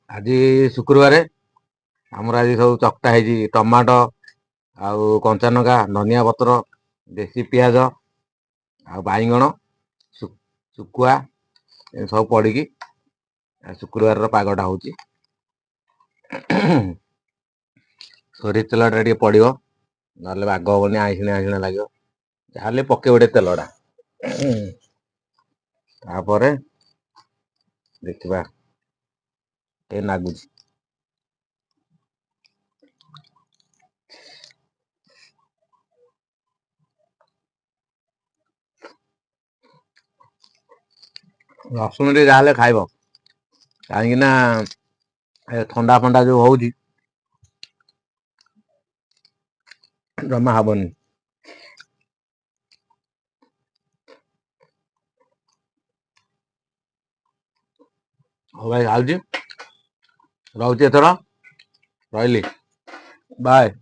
ଆଜି ଶୁକ୍ରବାର, ଆମର ଆଜି ସବୁ ଚକଟା ହେଇଛି ଟମାଟୋ ଆଉ କଞ୍ଚା ଲଙ୍କା, ଧନିଆ ପତ୍ର, ଦେଶୀ ପିଆଜ ଆଉ ବାଇଗଣ, ଶୁଖୁଆ ସବୁ ପଡ଼ିକି ଶୁକ୍ରବାରର ପାଗଟା ହେଉଛି। ସୋରିଷ ତେଲଟା ଟିକେ ପଡ଼ିବ, ନହେଲେ ବାଗ ହେବନି, ଆଇଁଷିଣିଆ ଆଇଁଷିଣିଆ ଲାଗିବ। ଯାହାହେଲେ ପକେଇବ ଟିକେ ତେଲଟା। ତାପରେ ଦେଖିବା ଟିକେ ନାଗୁଛି। ରସୁଣ ଟିକେ ଯାହାହେଲେ ଖାଇବ, କାହିଁକି ନା ଥଣ୍ଡା ଫଣ୍ଡା ଯୋଉ ହଉଛି ଜମା ହବନି। ହଉ ଭାଇ, ଖାଉଛି, ରହୁଛି ଏଥର, ରହିଲି, ବାଏ।